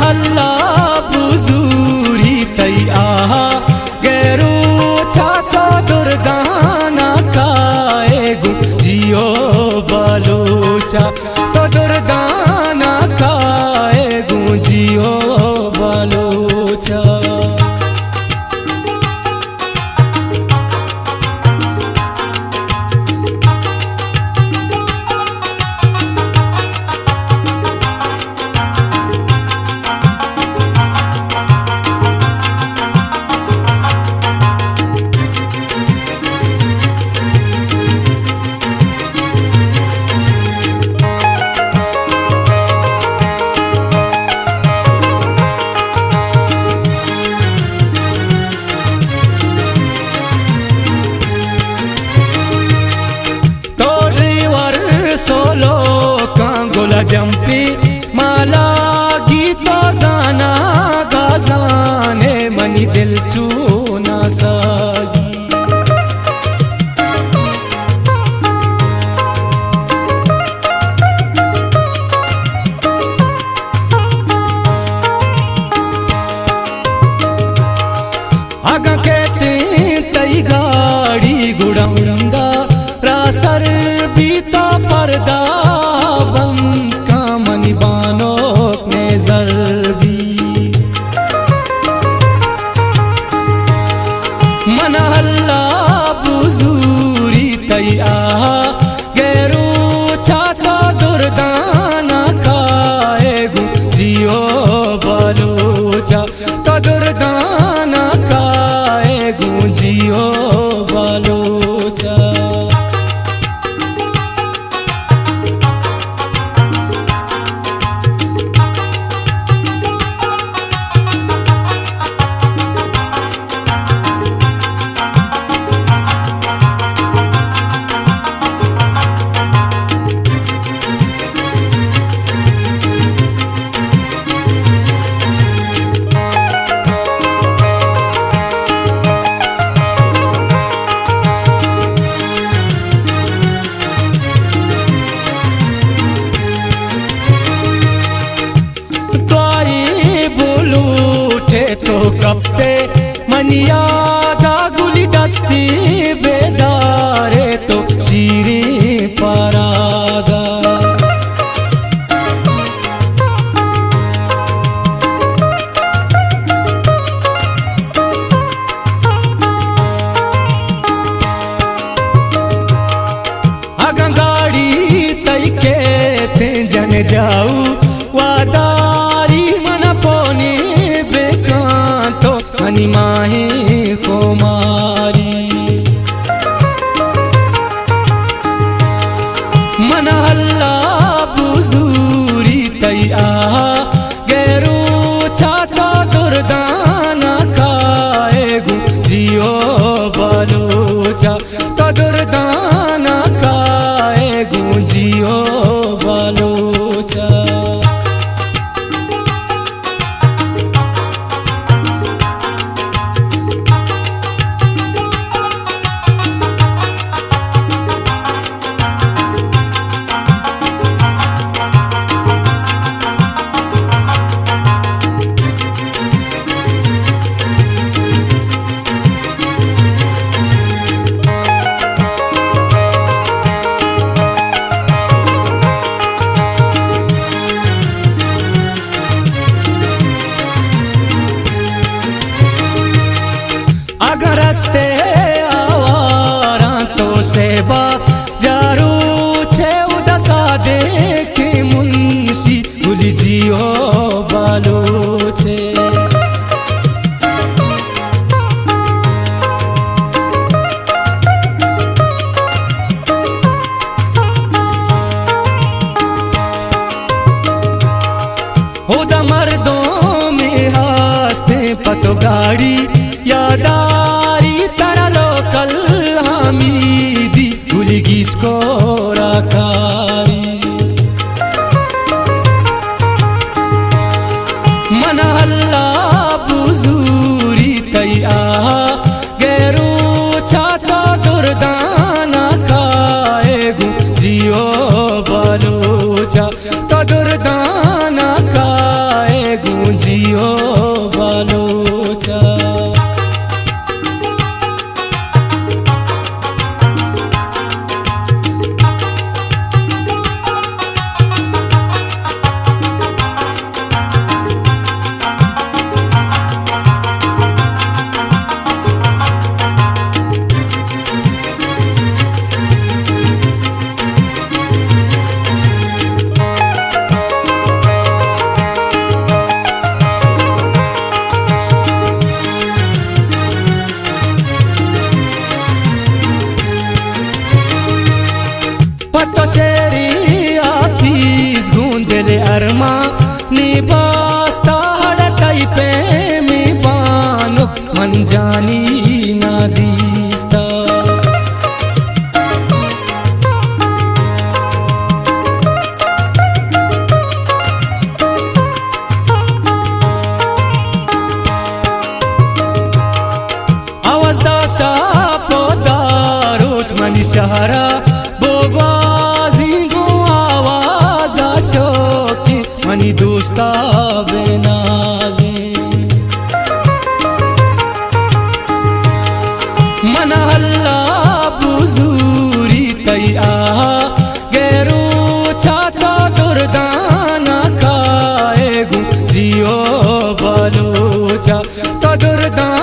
اللہ بزوری تئی آہا، گیرو چا تو دردانا کائے گوں جیو بلوچا، تو دردانا کائے گوں جیو بلوچا۔ تو ڈریور سولو کاں گل جمپی مالا گی، تو زانا گازانے منی دل چو ناساگی۔ اگاں کیتیں تئی گاڑی گڑا ہوندا را سر بی، تو پردہ بند کاں منی بانک نظر بی۔ من اللہ بزوری تئی آہا، گیرو چا تو دردانا کائے گوں جیو بلوچا، تو دردانا کائے گوں جیو بلوچا۔ تو آئی بلوٹے تو کپتے منی یادا، گلی دستی بیدارے تو شیریں پرادا۔ اگاں گاڑی تئی کیت جن جاؤ، واداری من پونی بکن تو منی ماہیں خماری۔ من اللہ بزوری تئی آہا، گیرو چا تو دردانا کائے گوں جیو بلوچا، تو دردانا کائے گوں جیو بلوچا۔ اگاں رستے آواراں تو سیبا، جارو چہ ادا سادے کہ منشی گلی جیو بلوچے۔ ہدا مردم ہستیں پتو گاڑی، یاداری ترا لوکل حمیدی گلگیش کورا کاری۔ من اللہ بزوری تئی آہا، گیرو چا تو دردانا کائے گوں جیو بلوچا، تو دردانا کائے گوں جیو بلوچا۔ پہ تو شعری حافظ گوں دل ارمانی باستا، ہڑ تئی پیمی بانک من جانی نہ دیستا۔ آواز دا شپ و دا روچ منی شہرا بگوازی گوں آواز شوقی منی دوستا بنازیں۔ من اللہ بزوری تئی آہا گیرو چا تو دردانا کائے گوں جیو بلوچا۔ تو دردان